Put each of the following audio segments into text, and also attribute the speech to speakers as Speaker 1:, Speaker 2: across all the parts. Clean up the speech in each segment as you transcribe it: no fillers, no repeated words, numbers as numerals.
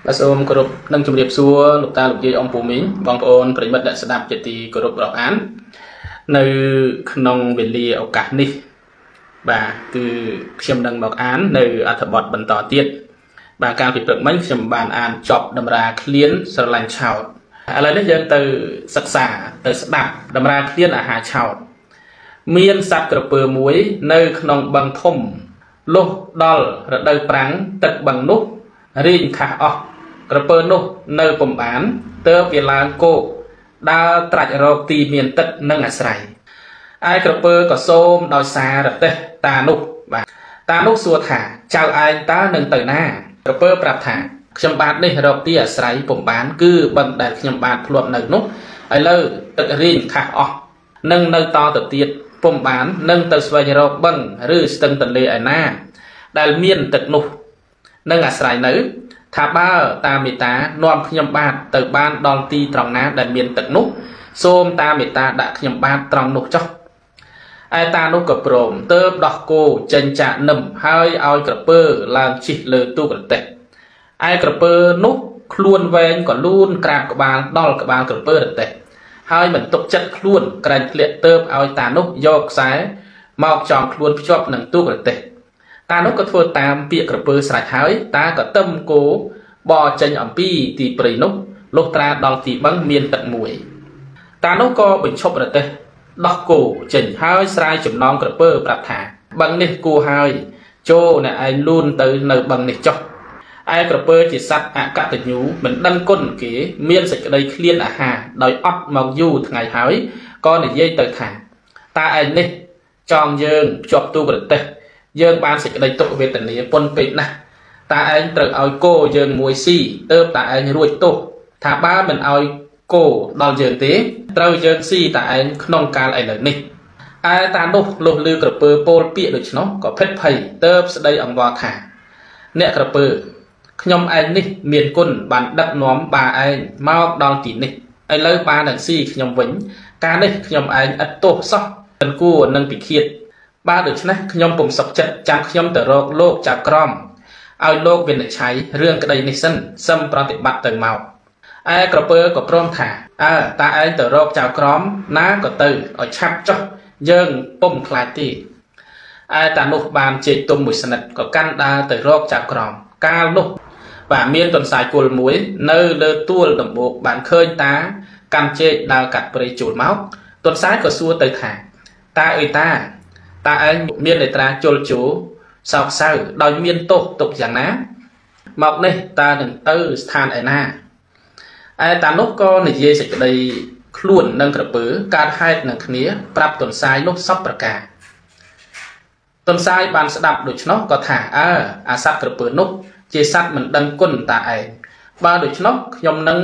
Speaker 1: បាទសូមគោរពនិងជម្រាបសួរលោកតាលោកយាយអ៊ំពូមីងបងប្អូនប្រិយមិត្តអ្នកស្ដាប់ជាទីគោរពរាប់អាននៅក្នុងវេលាឱកាសនេះបាទគឺខ្ញុំនឹងមកអាននៅអត្ថបទបន្តទៀតបាទកាលពីព្រឹកមិញខ្ញុំបានអានចប់តម្រាឃ្លានស្រឡាញ់ឆោតឥឡូវនេះយើងទៅសិក្សាទៅស្ដាប់តម្រាឃ្លានអាហារឆោតមានសត្វក្រពើមួយនៅក្នុងបឹងធំលុះដល់រដូវប្រាំងទឹកបឹងនោះរីងខាស់អស់ក្រពើនោះនៅពំបានទើបវាឡើងគោកដើរត្រាច់រកទីមានទឹកនិងអាស្រ័យឯក្រពើក៏សូមដោយសាររទេះតានោះបាទតានោះសួរថាចៅឯងតើនឹងទៅណាក្រពើប្រាប់ថាខ្ញុំបាទនេះរកទីអាស្រ័យពំបានគឺបឹងដែលខ្ញុំបាទធ្លាប់នៅនោះឥឡូវទឹករីងខាស់អស់នឹងនៅតទៅទៀតពំបាននឹងទៅស្វែងរកបឹងឬស្ទឹងទន្លេឯណាដែលមានទឹកនោះនឹងអាស្រ័យនៅថាបើតាមេតានាំខ្ញុំបាទទៅបានដល់ទីត្រង់ណាដែលមានទឹកនោះសូមតាមេតាដាក់ខ្ញុំបាទត្រង់នោះចុះឯតានោះក៏ព្រមទើបដោះគោចេញចាកនឹមហើយឲ្យក្រពើឡើងជិះលើទូក្រទេះឯក្រពើនោះខ្លួនវែងក៏លូនក្រាបក្បាលដល់ក្បាលក្រពើរទេះហើយមិនទុកចិត្តខ្លួនក្រែងធ្លាក់ទើបឲ្យតានោះយកខ្សែមកចងខ្លួនភ្ជាប់នឹងទូក្រទេះតានោះក៏ធ្វើតាមពាក្យក្រពើស្រេចហើយតាក៏ទឹមគោបរចេញអំពីទីព្រៃនោះលុះត្រាដល់ទីបឹងមានទឹកមួយតានោះក៏បញ្ឈប់រទេះដោះគោចេញហើយស្រាយចំណងក្រពើប្រាប់ថាបឹងនេះគួរហើយចូលអ្នកឯងលូនទៅនៅបឹងនេះចុះឯក្រពើជាសត្វអកតញ្ញូមិនដឹងគុណគេមានសេចក្តីឃ្លានអាហារដោយអត់មកយូរថ្ងៃហើយក៏និយាយទៅថាតាឯងនេះចងយើងភ្ជាប់ទូក្រទេះយើងបានសេចក្តីទុក្ខវេទនាពន់ពេកណាស់តាឯងត្រូវឲ្យគោយើងមួយស៊ីទើបតាឯងរួចទោសថាបើមិនឲ្យគោដល់យើងទេត្រូវយើងស៊ីតាឯងក្នុងកាលឥឡូវនេះឯតានោះលុះលឺក្រពើពោលពាក្យដូច្នោះក៏ភិតភ័យទើបស្ដីអង្វរថាអ្នកក្រពើខ្ញុំឯងនេះមានគុណបានដឹកនាំបាឯងមកដល់ទីនេះឥឡូវបានឹងស៊ីខ្ញុំវិញការនេះខ្ញុំឯងឥតទោសសោះមិនគួរនឹងពិឃាតបើដូច្នេះខ្ញុំពុំសុខចិត្តចាំខ្ញុំទៅរកលោកចៅក្រមឲ្យលោកវិនិច្ឆ័យរឿងក្តីនេះសិនសឹមប្រតិបត្តិទៅមកឯក្រពើក៏ព្រមថាអើតាឯងទៅរកចៅក្រមណាក៏ទៅឲ្យឆាប់ចុះយើងពុំខ្លាចទេឯតានោះបានជែកទុំមួយស្និតក៏កាន់ដើរទៅរកចៅក្រមកាលនោះបាទមានទន្សាយគល់មួយនៅលើទួលដំបូកបានឃើញតាកាន់ជែកដើរកាត់ព្រៃជួលមកទន្សាយក៏សួរទៅថាតាអើយតាតាឯងមាននេត្រាជលជោសោកសៅដោយមានទោសទុកយ៉ាងណាមកនេះតានឹងទៅស្ថានឯណាឯតានោះក៏និយាយសេចក្តីខ្លួននឹងក្រពើកើតហេតុនឹងគ្នាប្រាប់ទន្សាយនោះសពប្រការទន្សាយបានស្ដាប់ដូច្នោះក៏ថាអើអាសត្វក្រពើនោះជាសត្វមិនដឹងគុណតាឯងបើដូច្នោះខ្ញុំនឹង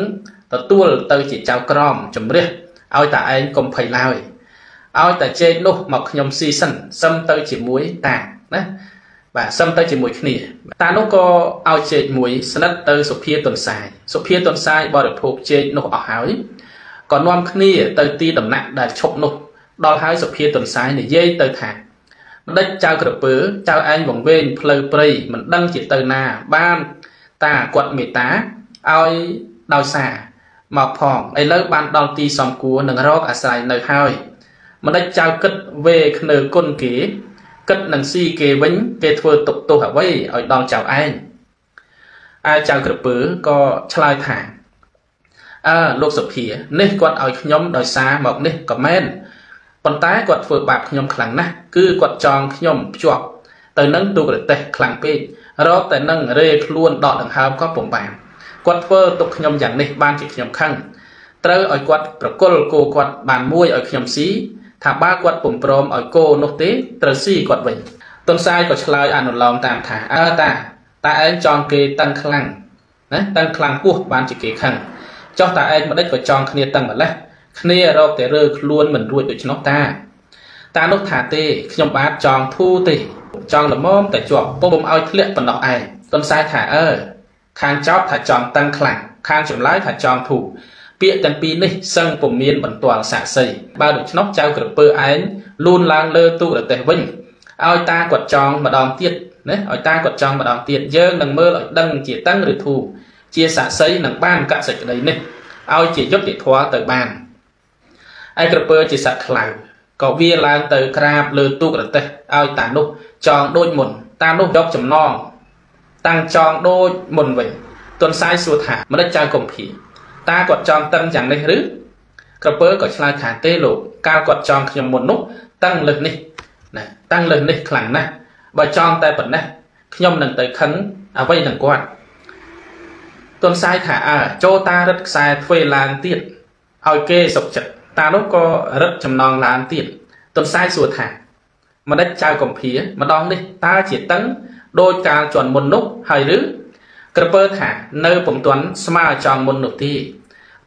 Speaker 1: ទទួលទៅជាចៅក្រមជំរះឲ្យតាឯងកុំភ័យឡើយឲ្យតែជែកនោះមកខ្ញុំស៊ីសិនសឹមទៅជាមួយតាណាបាទសឹមទៅជាមួយគ្នាតានោះក៏ឲ្យជែកមួយស្និទ្ធទៅសុភាទន្សាយសុភាទន្សាយបរិភោគជែកនោះអស់ហើយក៏នាំគ្នាទៅទីដំណាក់ដែលឈប់នោះដល់ហើយសុភាទន្សាយនិយាយទៅថាម្ដេចចៅក្រពើចៅឯងវង្វេងផ្លូវព្រៃមិនដឹងជាទៅណាបានតាគាត់មេត្តាឲ្យដោយសារមកផងឥឡូវបានដល់ទីសំគួរនឹងរកអាស្រ័យនៅហើយម្ដេចចៅគិតវេខ្នើគុណគេគិតនឹងស៊ីគេវិញគេធ្វើទុកទោសអ្វីឲ្យដល់ចៅឯងឯចៅក្រពើក៏ឆ្លើយថាអើលោកសុភានេះគាត់ឲ្យខ្ញុំដោយសារមកនេះក៏មែនប៉ុន្តែគាត់ធ្វើបាបខ្ញុំខ្លាំងណាស់គឺគាត់ចងខ្ញុំភ្ជាប់ទៅនឹងទូក្រទេះខ្លាំងពេករកតែនឹងរេខ្លួនដកដង្ហើមក៏ពុំបានគាត់ធ្វើទុកខ្ញុំយ៉ាងនេះបានជាខ្ញុំខឹងត្រូវឲ្យគាត់ប្រគល់គោគាត់បានមួយឲ្យខ្ញុំស៊ីថាបើគាត់ពុំព្រមឲ្យគោនោះទេត្រូវស៊ីគាត់វិញទន្សាយក៏ឆ្លើយអនុលោមតាមថាអើតាតាឯងចងគេតឹងខ្លាំងណាតឹងខ្លាំងហួសបានជាគេខឹងចុះតាឯងម្ដេចក៏ចងគ្នាតឹងម្លេះគ្នារកតែរើខ្លួនមិនរួចដូច្នោះតាតានោះថាទេខ្ញុំបាទចងធូទេចងល្មមតែជាប់ពុំឲ្យធ្លាក់ប៉ុណ្ណោះឯងទន្សាយថាអើខាងចោតថាចងតឹងខ្លាំងខាងចម្លើយថាចងធូពាក្យទាំងពីរនេះសឹងពុំមានបន្ទាល់សាក្សីបើដូច្នោះចៅក្រពើឯងលូនឡើងលើទូរទេះវិញឲ្យតាគាត់ចងម្ដងទៀតណាឲ្យតាគាត់ចងម្ដងទៀតយើងនឹងមើលឲ្យដឹងជាតឹងឬធូ ជាសាក្សីនឹងបានកាត់សេចក្តីនេះឲ្យជាយុត្តិធម៌ទៅបានឯក្រពើជាសត្វខ្លាំងក៏វាឡើងទៅក្រាបលើទូករទេះឲ្យតានោះចងដូចមុនតានោះយកចំណងតាំងចងដូចមុនវិញទន្សាយសួរថាម្ដេចចៅកំភាតាគាត់ចងតឹងយ៉ាងនេះឬក្រពើក៏ឆ្លើយថាទេលោកកាលគាត់ចងខ្ញុំមុននោះតឹងលើសនេះណាតឹងលើសនេះខ្លាំងណាស់បើចងតែប៉ុណ្ណេះខ្ញុំនឹងទៅខឹងអ្វីនឹងគាត់ទន្សាយថាអើចូលតារឹតខ្សែទ្វេឡើងទៀតឲ្យគេសុខចិត្តតានោះក៏រឹតចំណងឡើងទៀតទន្សាយសួរថាម្ដេចចៅកំភាម្ដងនេះតើជាតឹងដោយកាលជន់មុននោះហើយឬក្រពើថានៅពុំទាន់ស្មើចង់មុននោះទេ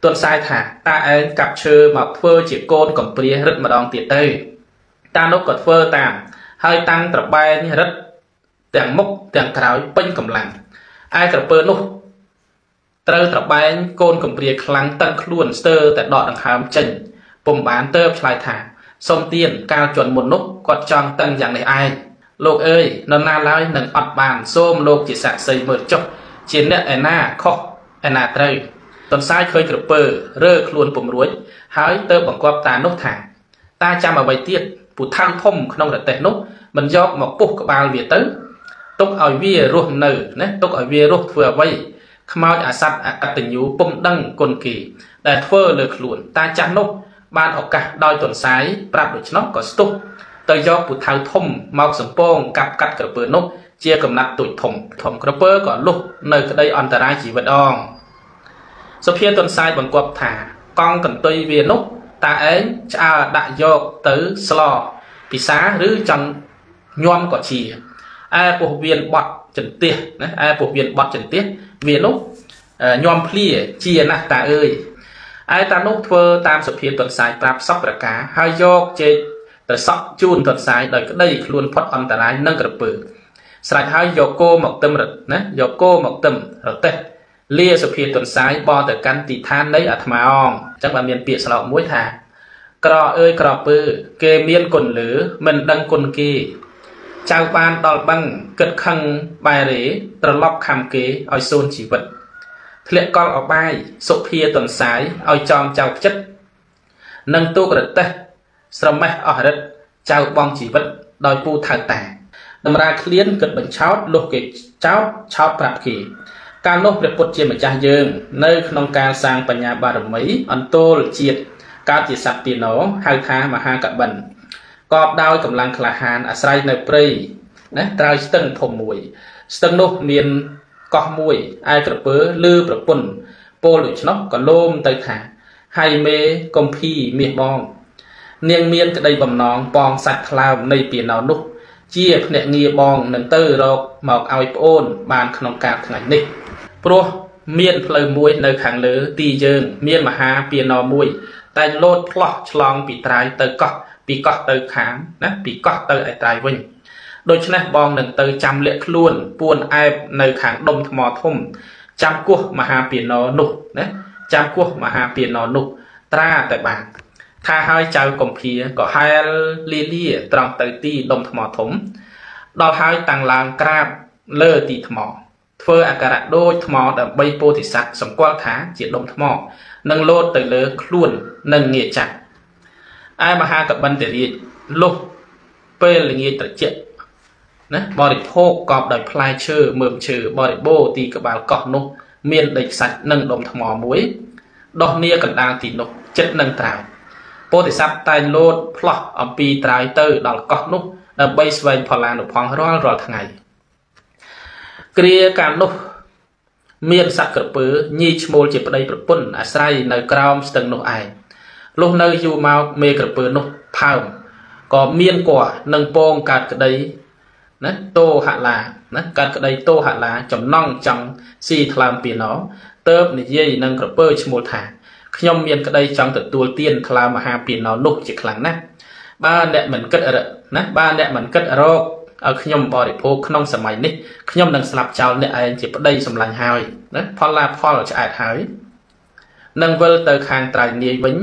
Speaker 1: ទន្សាយថាតាឯងកាប់ឈើមកធ្វើជាកូនកំព្រារឹតម្ដងទៀតទៅតានោះក៏ធ្វើតាមហើយតាំងត្របែងរឹតទាំងមុខទាំងក្រោយពេញកម្លាំងឯក្រពើនោះត្រូវត្របែងកូនកំព្រាខ្លាំងតឹងខ្លួនស្ទើរតែដកដង្ហើមចេញពុំបានទៅឆ្លើយថាសុំទានកាលជន់មុននោះគាត់ចង់តឹងយ៉ាងនេះឯងលោកអើយនរណាឡើយនឹងអត់បានសូមលោកជាសាក្សីមើលចុះជាអ្នកឯណាខុសឯណាត្រូវទន្សាយឃើញក្រពើរើខ្លួនពុំរួចហើយទៅបង្គាប់តានោះថាតាចាំអ្វីទៀតពូថៅធំក្នុងរទេះនោះមិនយកមកពុះក្បាលវាទៅទុកឲ្យវារស់នៅណាទុកឲ្យវារស់ធ្វើអ្វីខ្មោចអាសត្វអកតញ្ញូពុំដឹងគុណគេដែលធ្វើលើខ្លួនតាចាស់នោះបានឱកាសដោយទន្សាយប្រាប់ដូច្នោះក៏ស្ទុះទៅយកពូថៅធំមកសំពងកាប់កាត់ក្រពើនោះជាកំណាត់ទូចធំធំក្រពើក៏លុះនៅក្តីអន្តរាយជីវិតអងសុភាទន្សាយបង្គាប់ថាកង់កន្ទុយវានោះតាឯងឆ្អើដាក់យកទៅស្លពិសាឬចង់ញោមក៏ជាឯពោះវៀនបត់ចន្ទះណាឯពោះវៀនបត់ចន្ទះវានោះញោមភ្លាជាណាស់តាអើយឯតានោះធ្វើតាមសុភាទន្សាយប្រាប់សពប្រការហើយយកចេកត្រសក់ជូនទន្សាយដោយក្តីខ្លួនផុតអន្តរាយនឹងក្រពើស្រេចហើយយកគោមកទឹមរណាយកគោមកទឹមរទេះលាសុភាទន្សាយបទៅកាន់ទីឋាននៃអាត្មាអងអញ្ចឹងបានមានពាក្យស្លោកមួយថាក្រអើយក្រពើគេមានគុណលើមិនដឹងគុណគេចៅបានដល់បឹងគិតខឹងបែរេត្រឡប់ខំគេឲ្យសូនជីវិតធ្លាក់កលអបាយសុភាទន្សាយឲ្យចងចៅផ្ចិតនិងទូករទេះស្រមេះអស់រិទ្ធចៅបងជីវិតដោយពូថៅតាតម្រាឃ្លានគិតបញ្ឆោតលុះគេចោតឆោតប្រាប់គេកាលនោះព្រះពុទ្ធជាម្ចាស់យើងនៅក្នុងការសាងបញ្ញាបារមីអន្ទោលជាតិកើតជាសត្វពាណោហៅថាមហាកបិនកបដោយកម្លាំងក្លាហានអាស្រ័យនៅព្រៃណាត្រើយស្ទឹងធំមួយស្ទឹងនោះមានកោះមួយឯក្រពើលឺប្រពន្ធពោលដូច្នោះក៏លោមទៅថាហើយមេកំភីមាសបងនាងមានក្តីបំណងប៉ងសាច់ថ្លើមនៃពាណោនោះជាភ្នាក់ងារបងនឹងទៅរកមកឲ្យប្អូនបានក្នុងកាលថ្ងៃនេះព្រោះមានផ្លូវមួយនៅខាងលើទីយើងមានមហាពាណោមួយតែលោតផ្លោះឆ្លងពីត្រាយទៅកោះពីកោះទៅខាងណាពីកោះទៅឯត្រាយវិញដូច្នេះបងនឹងទៅចាំលាក់ខ្លួនពួនអែបនៅខាងដុំថ្មធំចាំគោះមហាពាណោនោះណាចាំគោះមហាពាណោនោះត្រាតែបានថាហើយចៅកំភាក៏ហែលលាលាត្រង់ទៅទីដុំថ្មធំដល់ហើយតាំងឡើងក្រាបលើទីថ្មធ្វើអាការៈដូចថ្មដើម្បីពោធិសត្វសម្គាល់ថាជាដុំថ្មនិងលោតទៅលើខ្លួននិងងាចាក់ឯមហាកបិនតិរាជលុះពេលល្ងាចត្រជាក់ណាបរិភោគកប់ដោយផ្លែឈើមើមឈើបរិបូរទីក្បាលកោះនោះមានដីខ្សាច់និងដុំថ្មមួយដោះនាកណ្ដាលទីនោះចិត្តនឹងត្រាវពោធិសត្វតែងលោតផ្លោះអំពីត្រាយទៅដល់កោះនោះដើម្បីស្វែងផល្លានុផងរាល់ថ្ងៃគ្រាកាលនោះមានសត្វក្រពើញីឈ្មោលជាប្តីប្រពន្ធអាស្រ័យនៅក្រោមស្ទឹងនោះឯងលុះនៅយូរមកមេក្រពើនោះផើមក៏មានគោះនិងពងកើតក្តីណាតោហឡាណាកើតក្តីតោហឡាចំណងចង់ស៊ីថ្លើមពីណោទៅនិយាយនឹងក្រពើឈ្មោលថាខ្ញុំមានក្តីចង់ទទួលទានថ្លើមមហាពាណោនោះជាខ្លាំងណាស់បើអ្នកមិនគិតណាបើអ្នកមិនគិតរកឲ្យខ្ញុំបរិភោគក្នុងសម័យនេះខ្ញុំនឹងស្លាប់ចោលអ្នកឯងជាប្តីសម្លាញ់ហើយណាផលឡាផលឆ្អែតហើយនឹងវិលទៅខាងត្រៃនាយវិញ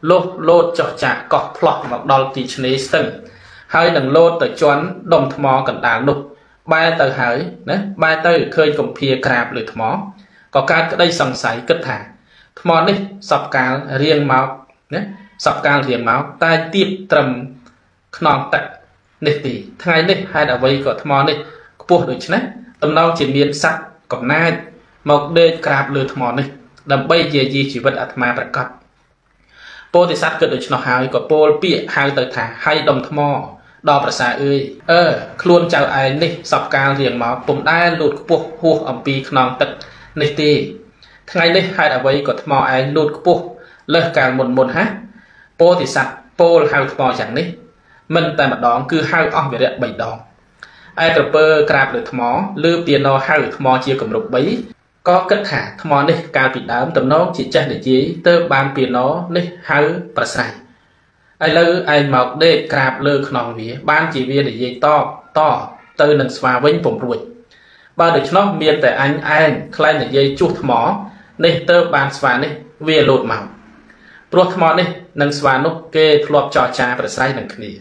Speaker 1: លុះលោតចុះចាកកោះផ្លោះមកដល់ទីឆ្នេរស្ទឹងហើយនឹងលោតទៅជន់ដុំថ្មកណ្ដាលនោះបែរទៅហើយណាបែរទៅឃើញកំភាក្រាបលើថ្ម ក៏កើតក្តីសង្ស័យគិតថាថ្មនេះសពកាលរៀងមកណាសពកាលរៀងមកតែទៀបត្រឹមខ្នងទឹកនេះទីថ្ងៃនេះហេតុអ្វីក៏ថ្មនេះខ្ពស់ដូច្នេះតំណងជាមានសត្វកំណាចមកដេកក្រាបលើថ្មនេះដើម្បីយាយីជីវិតអាត្មាប្រកបពោធិសត្វគិតដូច្នោះហើយក៏ពោលពាក្យហៅទៅថាហៃដុំថ្មដល់ប្រសាអើយអើខ្លួនចៅឯងនេះសពកាលរៀងមកពុំដែលលូតខ្ពស់ហួសអំពីខ្នងទឹកនេះទេថ្ងៃនេះហេតុអ្វីក៏ថ្មឯងលូតខ្ពស់លើសកាលមុនមុនហាពោធិសត្វពោលហៅថ្មយ៉ាងនេះមិនតែម្ដងគឺហៅអស់វិរៈ3ដងឯក្រពើក្រាបលើថ្មឬពាណោហៅថ្មជាគម្រប់3ក៏គិតថាថ្មនេះកាលពីដើមតំណងជាចេះនិយាយទៅបានពាណោនេះហៅប្រស្រ័យឥឡូវឯងមកដេកក្រាបលើខ្នងវាបានជាវានិយាយតបតទៅនឹងស្វាវិញពុំរួចបើដូច្នោះមានតែអញឯងខ្លែងនិយាយជួសថ្មនេះទៅបានស្វានេះវាលោតមកព្រោះថ្មនេះនិងស្វានោះគេធ្លាប់ចរចាប្រស្រ័យនឹងគ្នា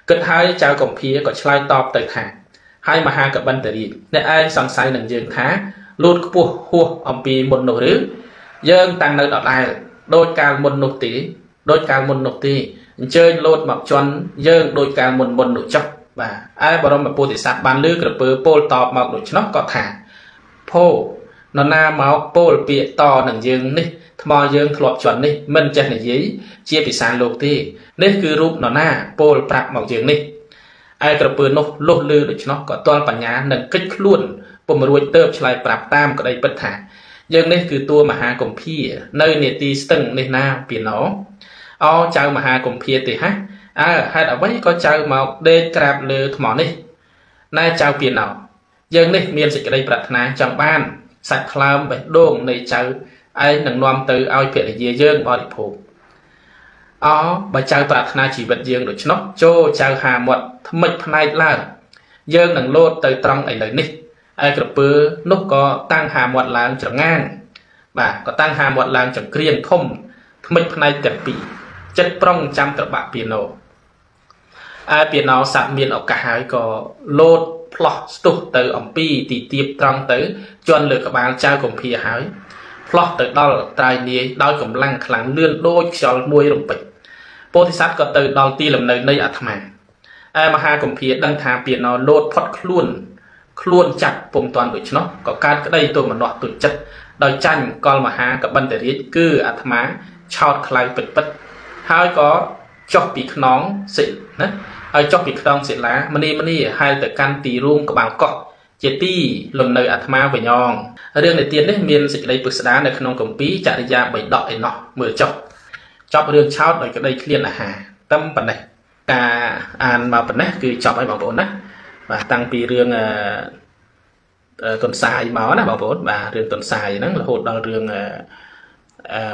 Speaker 1: គិតហើយចៅកំភាក៏ឆ្លើយតបទៅថាហើយមហាកបិន្តរាជអ្នកឯងសង្ស័យនឹងយើងថាលូតខ្ពស់ហួសអំពីមុននោះឬយើងតាំងនៅដដែលដោយកាលមុននោះទេដោយកាលមុននោះទេអញ្ជើញលោតមកជន់យើងដោយកាលមុនមុននោះចុះបាទឯបរមពោធិសត្វបានលឺក្រពើពោលតបមកដូច្នោះក៏ថាភោនរណាមកពោលពាក្យតនឹងយើងនេះថ្មយើងធ្លាប់ជន់នេះមិនចេះនិយាយជាភាសាលោកទេនេះគឺរូបនរណាពោលប្រាប់មកយើងនេះឯក្រពើនោះលុះលឺដូច្នោះក៏ទាល់បញ្ញានឹងកិច្ចខ្លួនពុំរួចទៅឆ្លើយប្រាប់តាមក្តីពិតថាយើងនេះគឺតួមហាកំភានៅនេតិស្ទឹងនេះណាពីណោអោចៅមហាកំភាទេហ่ะអើហេតុអ្វីក៏ចៅមកដេកក្រាបលើថ្មនេះណែចៅពីណោយើងនេះមានសេចក្តីប្រាថ្នាចង់បានសាច់ថ្លើមបេះដូងនៃចៅឯងនឹងនាំទៅឲ្យភរិយាយើងបរិភោគអោបើចៅប្រាថ្នាជីវិតយើងដូច្នោះចូលចៅហាមាត់ថ្មិចផ្នែកឡើងយើងនឹងលោតទៅត្រង់ឥឡូវនេះឯក្រពើនោះក៏តាំងហាមាត់ឡើងច្រងាងបាទក៏តាំងហាមាត់ឡើងចង្គ្រៀងធំថ្មិចផ្នែកទាំងពីរចិត្តប្រុងចាំត្របាក់ពីណោឯពីណោស័កមានឱកាសហើយក៏លោតផ្លោះស្ទុះទៅអំពីទីទៀបត្រង់ទៅជន់លើក្បាលចៅកំភាហើយផ្លោះទៅដល់ត្រាយនាយដោយកម្លាំងខ្លាំងលឿនដូចខ្យល់មួយរំពេចពោធិសត្វក៏ទៅដល់ទីលំនៅនៃអាត្មាឯមហាកំភាដឹងថាពីណោលោតផុតខ្លួនខ្លួនចាត់ពុំតាន់ដូច្នោះក៏កើតក្តីទោមនស្សទុចិត្តដោយចាញ់កលមហាកបិន្តរាជគឺអាត្មាឆោតខ្លៅពិតពិតហើយក៏ចុះពីខ្នងសិណាហើយចុះពីខ្នងសិលាមនីមនីហែលទៅកាន់ទីរួមក្បាលកោះជាទីលំនៅអាត្មាវិញងរឿងនិទាននេះមានសេចក្តីពិស្ដារនៅក្នុងគម្ពីរចរិយាបិដកឯណោះមើលចុះចប់រឿងឆោតដោយក្តីឃ្លានអាហារតែប៉ុណ្ណេះការអានមកប៉ុណ្ណេះគឺចប់ហើយបងប្អូនណាបាទតាំងពីរឿងតុនសាយមកណាបងប្អូនបាទរឿងតុនសាយហ្នឹងរហូតដល់រឿង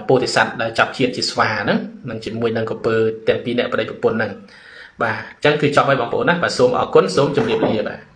Speaker 1: ពោធិសត្វដែលចាប់ជាតិជាស្វាហ្នឹងនឹងជាមួយនឹងក្រពើទាំងពីរអ្នកប្តីប្រពន្ធហ្នឹងបាទអញ្ចឹងគឺចប់ហើយបងប្អូនណាបាទសូមអរគុណសូមជម្រាបលាបាទ